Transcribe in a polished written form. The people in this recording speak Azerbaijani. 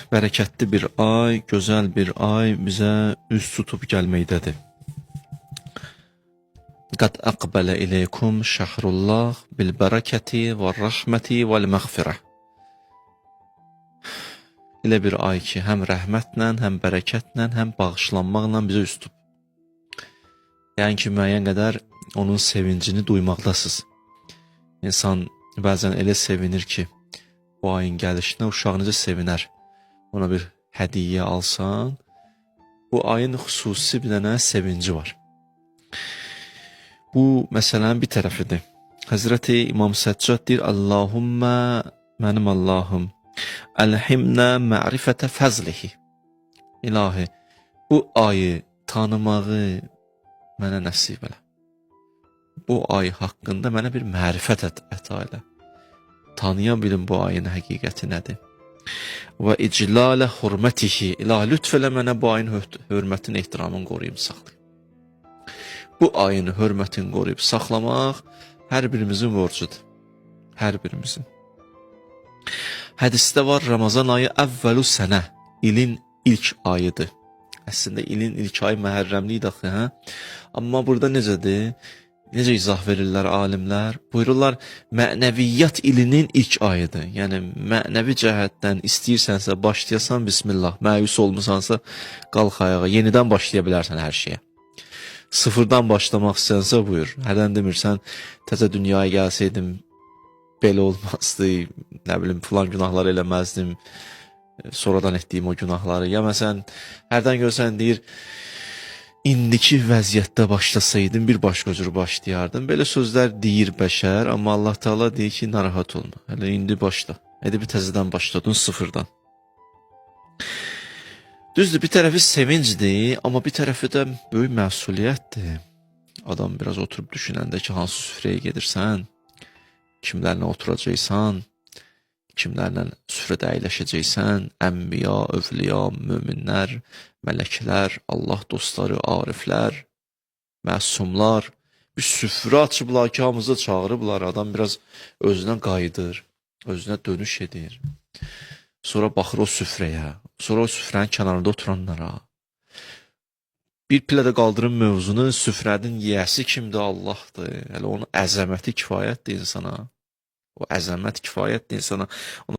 Bərəkətli bir ay, gözəl bir ay bizə üz tutub gəlməkdədir. Qad əqbələ ileykum şəhrullah bil bərəkəti və rəhməti vəl məğfirə. Elə bir ay ki, həm rəhmətlə, həm bərəkətlə, həm bağışlanmaqla bizə üz tutub. Yəni ki, müəyyən qədər onun sevincini duymaqdasınız. İnsan bəzən elə sevinir ki, bu ayın gəlişinə uşaq necə sevinər. Ona bir hədiyyə alsan, bu ayın xüsusi bir dənə sevinci var. Bu məsələnin bir tərəfidir. Həzrəti İmam Səccad deyir: "Allahumma, mənim Allahım, əlhimnə ma'rifətə fəzlihi." İlahi, bu ayı tanımağı mənə nəsib elə. Bu ay haqqında mənə bir mərifət əta elə. Tanıya bilim bu ayın həqiqəti nədir. Və iclalə hurmetihi. İlahi, lütf elə mənə bu ayın hörmətini, ehtiramını qoruyum, saxlayım. Bu ayın hörmətini qoruyub saxlamaq hər birimizin borcudur. Hər birimizin. Hədisdə var, Ramazan ayı əvvəlu sənə, ilin ilk ayıdır. Əslində ilin ilk ayı Məhərrəmlik idi axı, hə? Amma burada necədir? Necə izah verirlər alimlər? Buyururlar, mənəviyyat ilinin ilk ayıdır. Yəni mənəvi cəhətdən istəyirsənsə başlayasan, bismillah. Məyus olmusansa qalx ayağa, yenidən başlaya bilərsən hər şeyə. Sıfırdan başlamaq istəsənsə buyur. Hərdən demirsən, təzə dünyaya gəlsəydim belə olmazdı, nə bilim filan günahlar eləməzdim, sonradan etdiyim o günahları. Ya məsələn, hərdən görsən deyir, indiki vəziyyətdə başlasaydım bir başqa cür başlayardım. Belə sözlər deyir bəşər, amma Allah Teala deyir ki, narahat olma. Hələ indi başla. Hələ bir təzədən başladın sıfırdan. Düzdür, bir tərəfi sevincdir, amma bir tərəfi də böyük məsuliyyətdir. Adam biraz oturub düşünəndə ki, hansı süfrəyə gedirsən, kimlərlə oturacaqsan, kimlərlə süfrədə əyləşəcəksən, ənbiya, övliya, möminlər, mələklər, Allah dostları, ariflər, məsumlar bir süfrə açıblar ki, hamımızı çağırıblar. Adam biraz özünə qayıdır, özünə dönüş edir. Sonra baxır o süfrəyə, sonra o süfrənin kənarında oturanlara. Bir pilə də qaldırın mövzunu, süfrənin yiyəsi kimdir? Allahdır. Hələ onun əzəməti kifayətdir insana. O əzəmət kifayətdir insana. Ona